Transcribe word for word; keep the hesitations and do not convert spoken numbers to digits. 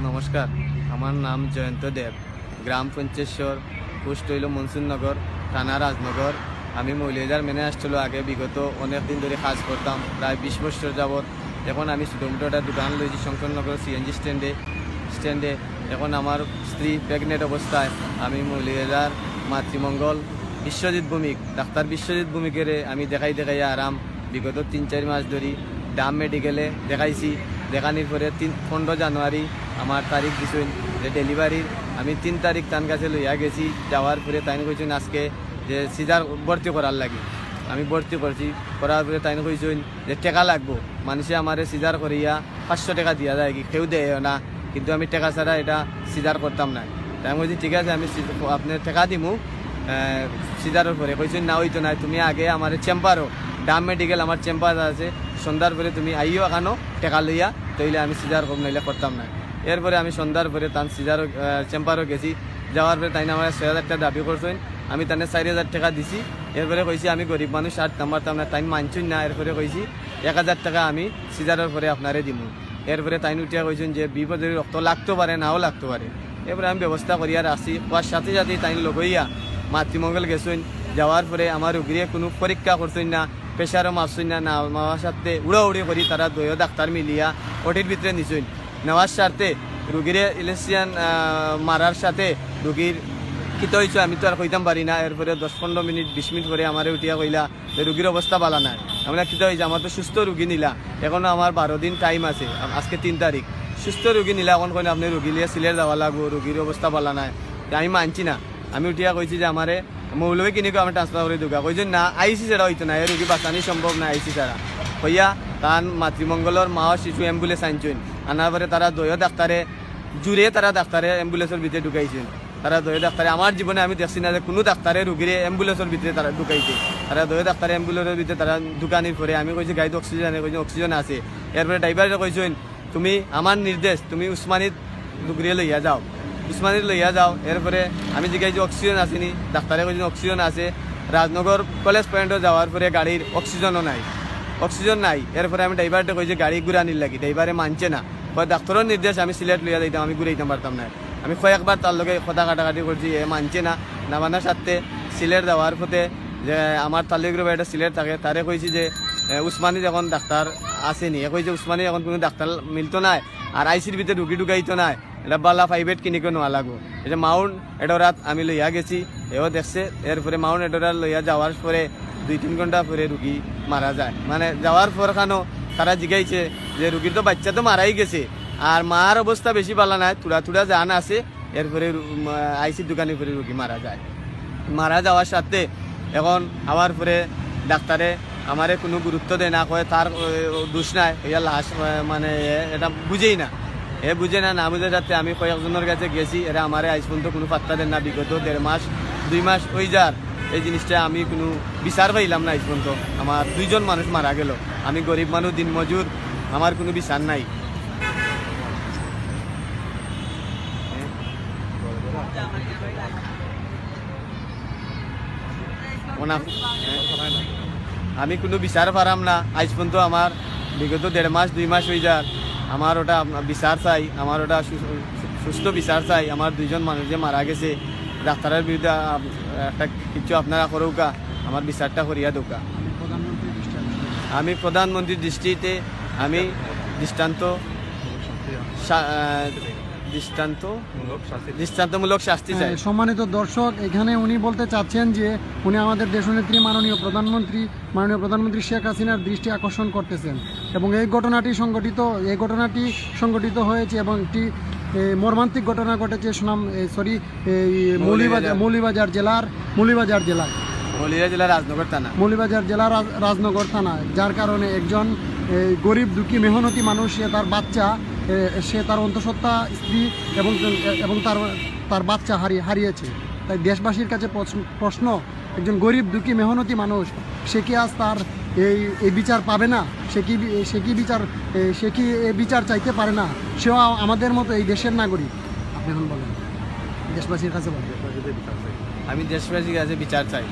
নমস্কার, আমার নাম জয়ন্ত দেব, গ্রাম পঞ্চেশ্বর, পোস্ট হইল মনসুরনগর, থানা রাজনগর। আমি মৌলভীবাজার মেনে আসছিল আগে, বিগত অনেক দিন ধরে কাজ করতাম, প্রায় বিশ বছর যাবত। এখন আমি ছোটো মোটো একটা দোকান লইছি শঙ্করনগর সিএনজি স্ট্যান্ডে স্ট্যান্ডে এখন আমার স্ত্রী প্রেগনেন্ট অবস্থায় আমি মৌলভীবাজার মাতৃমঙ্গল বিশ্বজিৎ ভৌমিক, ডাক্তার বিশ্বজিৎ ভৌমিকেরে আমি দেখাই দেখাই আরাম। বিগত তিন চার মাস ধরি ডাম মেডিকেলে দেখাইছি। দেখানির পরে তিন পনেরো জানুয়ারি আমার তারিখ দিছইন যে ডেলিভারির। আমি তিন তারিখ তান কাছে লইয়া গেছি। যাওয়ার পরে তাইন কইছইন আজকে যে সিজার ভর্তি করার লাগি। আমি ভর্তি করছি, করার পরে তাইন কইছইন যে টেকা লাগবো, মানুষে আমারে সিজার করিয়া পাঁচশো টেকা দিয়া যায় কি, কেউ দেয় না, কিন্তু আমি টেকা ছাড়া এটা সিজার করতাম না। তাই আমি কইছি ঠিক আছে, আমি সিজ- আপনি টেকা দিমু, আহ, সিজারের পরে। কইছইন না, হইতো না, তুমি আগে আমার চেম্বারও, ডাম মেডিকেল আমার চেম্বার আছে, সন্ধ্যার পরে তুমি আইও এখানো টেকা লইয়া, তইলে আমি সিজার করব, নাইলে করতাম না। এরপরে আমি সন্ধ্যার পরে তান সিজারও, আহ, চেম্বারও গেছি। যাওয়ার পরে তাইন আমার ছয় হাজার টেকা দাবি করছইন, আমি তানে চার হাজার টেকা দিছি। এরপরে কইছি আমি গরিব মানুষ, আর নাম্বার তাম না, তাইন মানছইন না। এরপরে কইছি এক হাজার টেকা আমি সিজারের পরে আপনারে দিমু। এরপরে তাইন উঠিয়া কইছইন যে বিপদে রক্ত লাগতে পারে, নাও লাগতে পারে। এরপরে আমি ব্যবস্থা করিয়া রাখছি। কওয়ার সাথে সাথেই তাইন লগইয়া মাতৃমঙ্গল গেছইন। যাওয়ার পরে আমার রুগীরে কোনো পরীক্ষা করছইন না, প্রেশারও মাপছইন না, না মাপার সাথে উড়াউড়ি করি তারা দুইও ডাক্তার মিলিয়া ওটির ভিতরে নিছইন। নেওয়ার স্বার্থে রুগীরে ইলেকশন মারার সাথে রুগীর কিতা হইছে আমি তো আর কইতাম পারি না। এরপরে দশ পনেরো মিনিট, বিশ মিনিট পরে আমারে উঠিয়া কইলা যে রুগীর অবস্থা ভালা নাই। আমি বললাম, কিতা হইছে? আমার তো সুস্থ রুগী নিলা, এখনো আমার বারো দিন টাইম আছে, আ- আজকে তিন তারিখ। সুস্থ রুগী নিলা, এখন কইন আপনি রুগী লিয়ে সিলেট যাওয়া লাগবো, রুগীর অবস্থা ভালা নাই। তে আমি মানছি না, আমি উঠিয়া কইছি যে আমারে মৌলভী ক্লিনিকো আমি ট্রান্সফার করি দেউক্কা। কইছইন না, আইসি ছাড়া হইতো না, এ রুগী বাঁচানি সম্ভব না আইসি ছাড়া। কইয়া তান মাতৃমঙ্গলর মা ও শিশু অ্যাম্বুলেন্স আনছইন, আনার পরে তারা দুইও ডাক্তারে জুড়ে তারা ডাক্তারে অ্যাম্বুলেন্সর ভিতরে ঢুকাইছইন। তারা দুইও ডাক্তারে, আমার জীবনে আমি দেখছি না যে কোনো ডাক্তারে রুগীরে অ্যাম্বুলেন্সর ভিতরে তারা ঢুকাইছে। তারা দুইও ডাক্তারে অ্যাম্বুলেন্সর ভিতরে তারা ঢুকানির পরে আমি কইছি গাড়িত অক্সিজেন আছে, কইছইন অক্সিজেন আছে। এরপরে ড্রাইভারে কইছইন, তুমি আমার নির্দেশ, তুমি উসমানীত রুগীরে লইয়া যাও, উসমানীত লইয়া যাও। এরপরে আমি জিগাইছি অক্সিজেন আছে নি, ডাক্তারে কইছইন অক্সিজেন আছে। রাজনগর কলেজ পয়েন্টও যাওয়ার পরে গাড়ির অক্সিজেনও নাই, অক্সিজেন নাই। এরপরে আমি ড্রাইভাররে কইছি গাড়ি ঘুরানির লাগি, ড্রাইভারে মানছে না। কয়, "ডাক্তারর নির্দেশ, আমি সিলেট লইয়া যাইতাম, আমি ঘুরাইতাম পারতাম না।" আমি কয়েকবার তার লগে কথা কাটাকাটি করছি, এ মানছে না। না মানার সাথে সিলেট যাওয়ার পথে যে আমার তালুকদার ভাই একটা সিলেট থাকে, তারে কইছি যে, এ, "উসমানীত এখন ডাক্তার আছে নি?" এ কইছে, "উসমানীত এখন কোনো ডাক্তার মিলতো নায়, আর আইসির ভিতরে রুগী ঢুকাইতো নায়, এটা বালা প্রাইভেট ক্লিনিকো নেওয়া লাগবো।" এই যে মাউন্ট এডোরাত আমি লইয়া গেছি, এও দেখছে। এরপরে মাউন্ট এডোরাত লইয়া যাওয়ার পরে দুই তিন ঘন্টা পরে রুগী মারা যায়। মানে যাওয়ার পর খানো তারা জিগাইছে যে রুগীর তো বাচ্চা তো মারাই গেছে, আর মার অবস্থা বেশি ভালা নাই, থুড়া থুড়া জান আছে। এরপরে রু- মা- আইসির ঢুকানির পরে রুগী মারা যায়। মারা যাওয়ার সাথে এখন আওয়ার পরে ডাক্তারে আমারে কোনো গুরুত্ব দেয় না, কয় তার, এ, দোষ নাই, ইয়া লাশ, এ, মানে এ এটা বুঝেই না। এ বুঝে না, না বুঝে যাতে আমি কয়েকজনের কাছে গেছি, এরা আমারে আইজ পর্যন্ত কোনো পাত্তা দেন না। বিগত দেড় মাস, দুই মাস ওই যার এই জিনিসটা আমি কোনো বিচার পাইলাম না আইজ পর্যন্ত। আমার দুইজন মানুষ মারা গেল, আমি গরিব মানুষ, দিনমজুর, আমার কোনো বিচার নাই। ওনা, আমি কোনো বিচার পারাম না আইজ পর্যন্ত। আমার বিগত দেড় মাস, দুই মাস ওই যার, আমার ওটা আপনার বিচার চাই, আমার ওটা সু- সু- সুস্থ বিচার চাই। আমার দুইজন মানুষ যে মারা গেছে ডাক্তারের বিরুদ্ধে, আপ- একটা কিছু আপনারা করুকা, আমার বিচারটা করিয়া দেউকা। আমি প্রধানমন্ত্রীর দৃষ্টিতে আমি দৃষ্টান্ত সা- আহ, দৃষ্টান্ত দৃষ্টান্তমূলক শাস্তি চাই। সম্মানিত দর্শক, এখানে উনি বলতে চাচ্ছেন যে উনি আমাদের দেশনেত্রী মাননীয় প্রধানমন্ত্রী, মাননীয় প্রধানমন্ত্রী শেখ হাসিনার দৃষ্টি আকর্ষণ করতেছেন। এবং এই ঘটনাটি সংঘটিত, এই ঘটনাটি সংঘটিত হয়েছে এবং একটি, এ, মর্মান্তিক ঘটনা ঘটেছে সুনাম, এ, সরি, এই মৌলভীবাজার, মৌলভীবাজার জেলার, মৌলভীবাজার জেলার মৌলভীবাজার জেলার রাজনগর থানা। মৌলভীবাজার জেলার রাজ- রাজনগর থানা, যার কারণে একজন, এ, গরিব দুঃখী মেহনতি মানুষ, সে তার বাচ্চা, এ, সে তার অন্তঃসত্ত্বা স্ত্রী এবং, এবং তার, তার বাচ্চা হারিয়ে, হারিয়েছে। তাই দেশবাসীর কাছে প্রশ্ন, প্রশ্ন, একজন গরিব দুঃখী মেহনতি মানুষ, সে কি আজ তার এই, এই বিচার পাবে না? সে কি বি- সে কি বিচার, এ, সে কি এ বিচার চাইতে পারে না? সেও আ- আমাদের মতো এই দেশের নাগরিক। আপনি এখন বলেন, দেশবাসীর কাছে বলেন। আমি দেশবাসীর কাছে বিচার চাই।